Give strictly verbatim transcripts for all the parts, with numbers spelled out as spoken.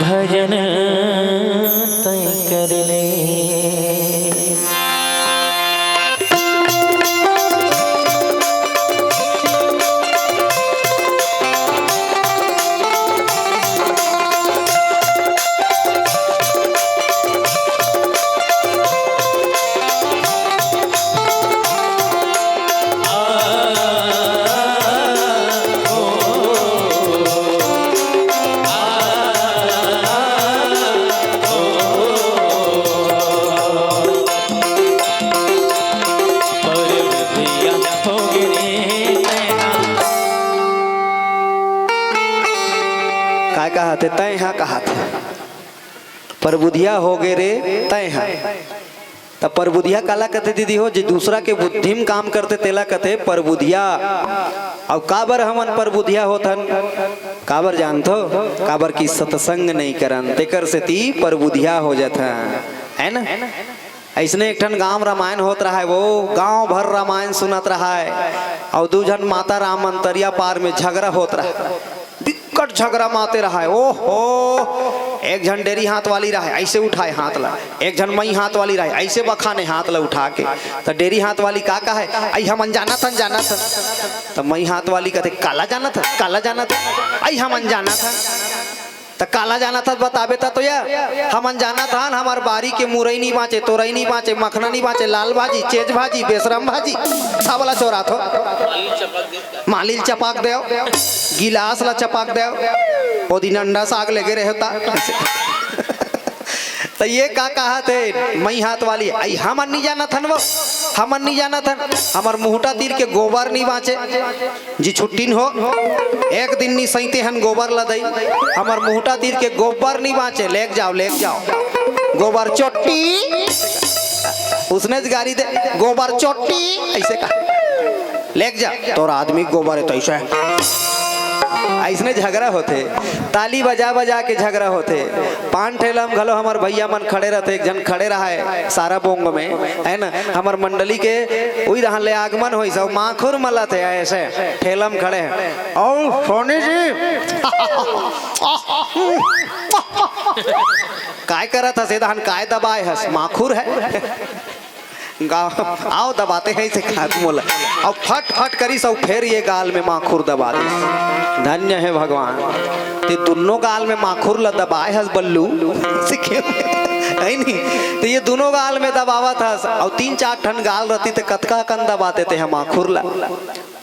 भजन तैं कर ले। काय कहाथे? तैं हा कहाथे। परबुधिया होगे रे तैं हा। त परबुधिया काला कथे दीदी हो? जे दूसरा के बुद्धि म काम करथे तेला कथे परबुधिया। अउ काबर हमन परबुधिया होथन? काबर जानथो? काबर कि सत्संग नइ करन, तेकर सेती परबुधिया हो जथन, है ना? अइसने एक ठन गांव रामायण होत रहय, वो गांव भर रामायण सुनत रहय, अउ दू झन माता राम अंतरिया पार में झगरा होत रहय। बिकट झगरा माते रहय। ओहो, एक झन डेरी हाथ वाली रहय, अइसे उठाय हाथ ला, एक झन मई हाथ वाली रहय, अइसे बखाने हाथ ला उठा के। त डेरी हाथ वाली का कहय? "अई हमन जानत हन, जानत हन।" त मई हाथ वाली कथे, "काला जानत हन, काला जानत हन?" "अई हमन जानत हन।" त काला जानत हस बताबे त तो या, "हमन जानत हन, हमर बारी के मुरई नी बांचे, तोरई नी बांचे, मखना नी बांचे, लाल भाजी, चेज भाजी, बेसरम भाजी, सबला चोराथो। माली ल चपाक देव, गिलास ला चपाक देव, ओ दिन अंडा साग लेगे रहे होता।" त ये का कहाथे मई हाथ वाली? "अई हमन नी जानत हन वो, हमन नी जानत हन, हमर मुहटा तीर के गोबर नी बांचे।" जी छुट्टी न हो, एक दिन नी सइते हन गोबर ला दई, हमर मुहटा तीर के गोबर नी बांचे, लेग जाव, लेग जाव। गोबर चोट्टी, उसने गारी दे, "गोबर चोट्टी," अइसे कहा, "लेग जा, तोर आदमी गोबर हे तइसे।" अइसने झगरा होथे, ताली बजा बजा के झगरा होथे। पान ठेला म घलो हमर भैया मन खड़े रहथे, एक झन खड़े रहय सारा बोंग में, है ना, हमर मंडली के उही रहन ले आगमन होइस, अउ माखुर मलत हे ऐसे ठेला म खड़े हे। "अउ सोनी जी, काय करत हस ए दहन, काय दबाय हस?" "माखुर हे।" गाँव, "आओ दबाते हैं इसे," कहा मोला। अउ फट फट करिस अउ फेर ये गाल में माखुर दबा दिस। धन्य हे भगवान, ते दुनों गाल में माखुर ला दबाय हस बल्लू। सिखे, है नी? ते ये दुनों गाल में दबावत हस, अउ तीन चार ठन गाल रहती ते कतका कन दबाते ते ह माखुर ला।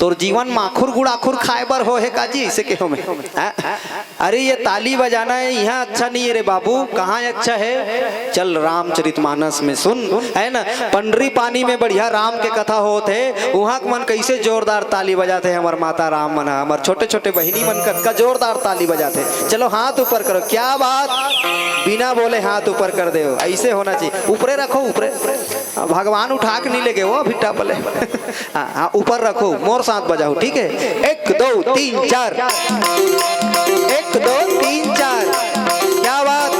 तोर जीवन माखुर गुड़ाखुर खाए बर हो हे का जी, इसे केहो में। हाँ? अरे, ये ताली बजाना है, यहाँ अच्छा नहीं है रे बाबू। कहाँ अच्छा है? चल रामचरितमानस में सुन, है ना, पंडरी पानी में बढ़िया राम के कथा होत हे, उहाँ के मन कैसे जोरदार ताली बजात हे हमर माता राम मन ह, हमर छोटे छोटे बहिनी मन कतका जोरदार ताली बजात हे। चलो हाथ ऊपर करो, क्या बात, बिना बोले हाथ ऊपर कर देव, ऐसे होना चाहिए। ऊपरे रखो, ऊपरे, भगवान उठा के नहीं लेगे वो अभी टपले। हाँ, हाँ, ऊपर रखो, मोर साथ बजाओ, ठीक है? एक, दो, तीन, चार। एक, दो, तीन, चार। क्या बात?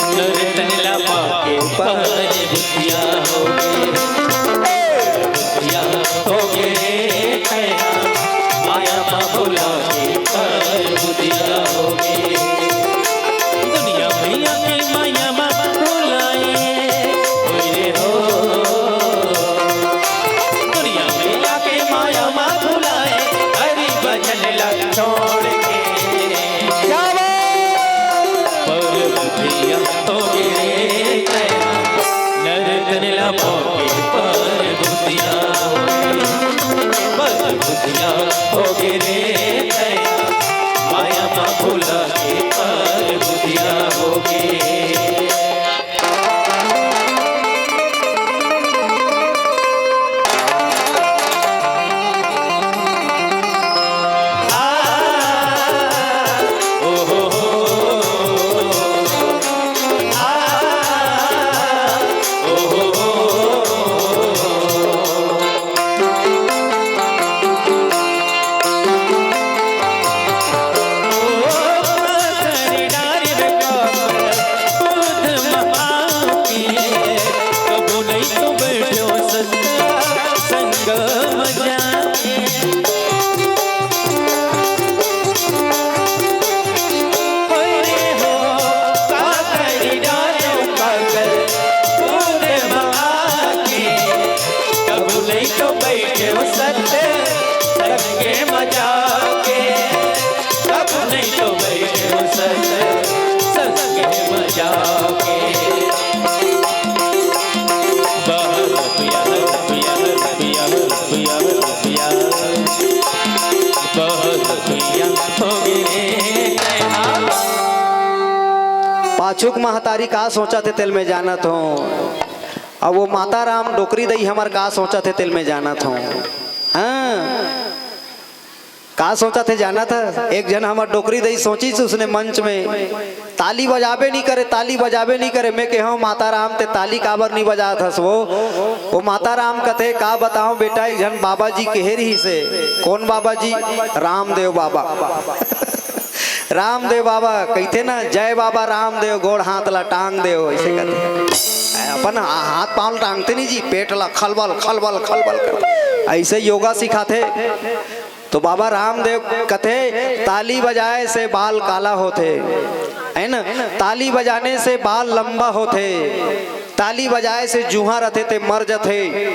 नर तन ला पाके पर बुद्धिया होगे। बुद्धिया होगे रे तैया, माया मा भुला के पर बुद्धिया होगे। दुनिया भैया के माया मा भुलाए होए रे हो। दुनिया भैया के माया मा भुलाए, हरि भजन ला छोड़ के। क्या बात? पर बुद्धिया होगे रे तैया, नर तन ला पाके पर बुद्धिया होगे। पर बुद्धिया होगे रे तैया, माया मा भुला के पर बुद्धिया होगे। जाओगे। बहुत पिया, पिया, पिया, पिया, पिया, पिया, बहुत पिया होगे रे। पाछू के महतारी का सोचत हे तेला मैं जानत हंव। अब वो माता राम डोकरी दई हमर का सोचत हे तेला मैं जानत हंव। हाँ, का सोचत हे जानत हस? एक झन हमर डोकरी दई सोचिस उसने मंच में, ताली बजाबे नहीं करे, ताली बजाबे नहीं करे। मैं केहेंव, माता राम ते ताली काबर नहीं बजात हस वो? वो माता राम कथे, का बताओं बेटा, एक झन बाबा जी कहे रहिसे। कौन बाबा जी? रामदेव बाबा। रामदेव बाबा कहिथे ना, "जय बाबा रामदेव, गोड़ हाथ ला टांग देव", ऐसे कथे। अपन हा-, हाथ पांव ला टांगथे नहीं जी, पेट ला खलबल, खलबल, खलबल कर, ऐसे योगा सिखाथे। तो बाबा रामदेव कथे, "ताली बजाए से बाल काला होथे, है ना? ताली बजाने से बाल लंबा होथे।" ताली बजाए से जुहा रथे ते मर जथे।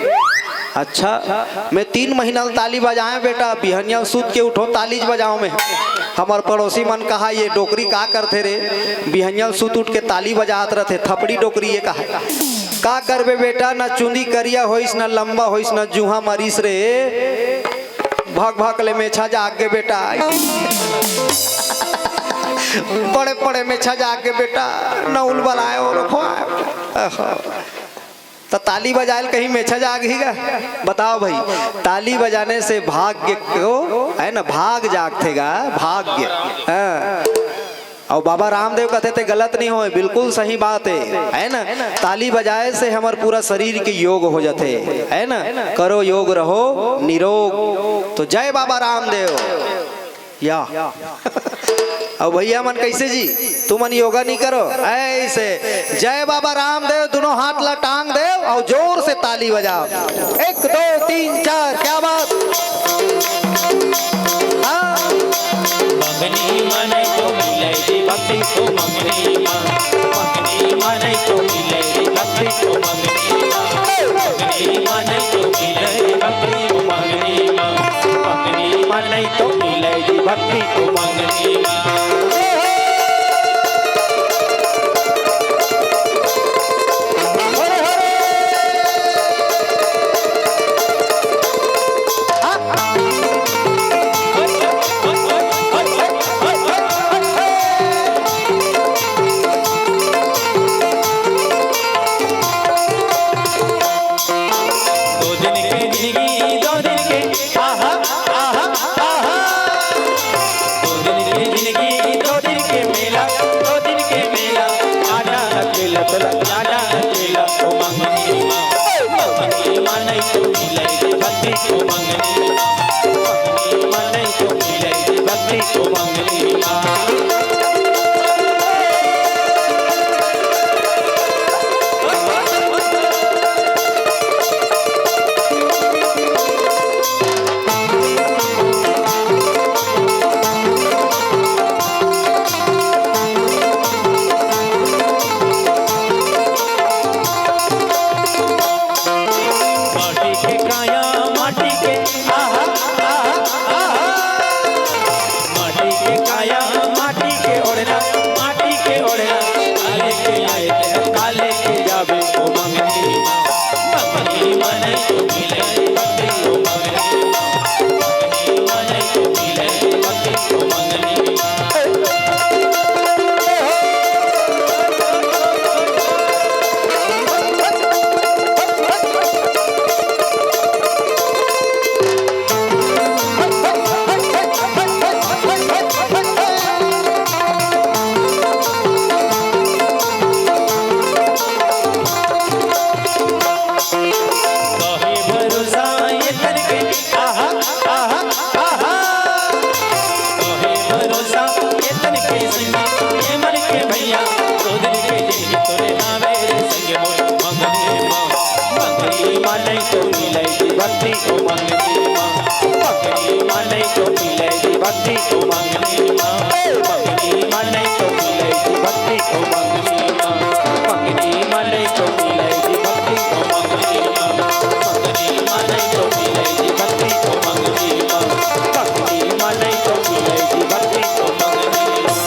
अच्छा, मैं तीन महीना ले ताली बजाए बेटा, बिहनिया सुत के उठो ताली बजाओ मैं। हमर पड़ोसी मन कहा, "ये डोकरी का करथे रे, बिहनिया सुत उठ के ताली बजात रथे, थपड़ी डोकरी ये कहा।" का करबे बेटा, ना चुंदी करिया होइस, ना लंबा होइस, ना जुहा मरिस रे। भक भक ले मेछा जाग गे बेटा। पड़े पड़े मेछा जाग गे बेटा, नउल बलाए और खोआए। त ताली बजाए ल कहीं मेछा जाग ही गा? बताओ भाई, ताली बजाने से भाग्य को, है ना, भाग जागथे गा, भाग्य। हाँ। अउ बाबा रामदेव कथे ते गलत नहीं होय, बिल्कुल सही बात है, है ना? ताली बजाए से हमर पूरा शरीर के योग हो जाथे, है ना? करो योग रहो निरोग। तो जय बाबा रामदेव। या। अब भैया मन कैसे जी, तुमन योगा नहीं करो? ऐसे। जय बाबा रामदेव, दोनों हाथ ला टांग देव और जोर से ताली बजाओ। एक, दो, तीन, चार, क्या बात। हाँ। मंगनी माने तो मिले जी भक्ति को मंगनी मा। मंगनी माने तो मिले जी भक्ति को मंगनी मा। मंगनी माने तो मिले जी भक्ति को मंगनी मा। मंगनी माने तो मिले जी भक्ति को मंगनी मा। दो दिन के जिंदगी, दो दिन के, आहा, आहा, आहा। दो दिन के जिंदगी, दो दिन के मेला, दो दिन के मेला। आजा अकेला तोला, आजा अकेला तो मंगनी मा। मंगनी मा नहीं तो मिले भक्ति को मंगनी मा। मंगनी मा नहीं तो मिले भक्ति को मंगनी मा। माटी के काया, माटी के, आहा, आहा, आहा। माटी के काया, माटी के ओढ़ना, माटी के ओढ़ना। काले के आए थे, काले के जाबे को मंगनी मा। मंगनी मा नहीं तो मिले भक्ति को मंगनी मा। मंगनी मा नहीं तो मिले भक्ति को मंगनी मा। कहे भरोसा ये तन के, आहा, आहा, आहा। कहे भरोसा ये तन के संगी, ये मन के भैया, दो दिन के जिंदगी तोरे नावे रे संग मोर। मंगनी मा, मंगनी मा नहीं तो मिले जी भक्ति को मंगनी मा। मंगनी मा नहीं तो मिले जी भक्ति को मंगनी मा। मंगनी मा नहीं तो मिले जी भक्ति को मंगनी मा। मंगनी मा नहीं तो मिले जी भक्ति को मंगनी मा। मंगनी मा नहीं तो मिले जी भक्ति को मंगनी मा। मंगनी मा नहीं तो मिले जी भक्ति को मंगनी मा।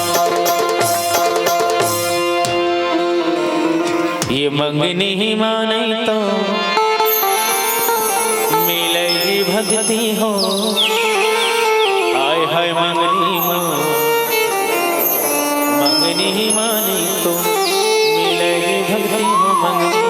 मंगनी माने तो मिलेगी भक्ति हो। हाय हाय मंगनी मा, मंगनी माने तो मिलेगी भक्ति हो। मंगनी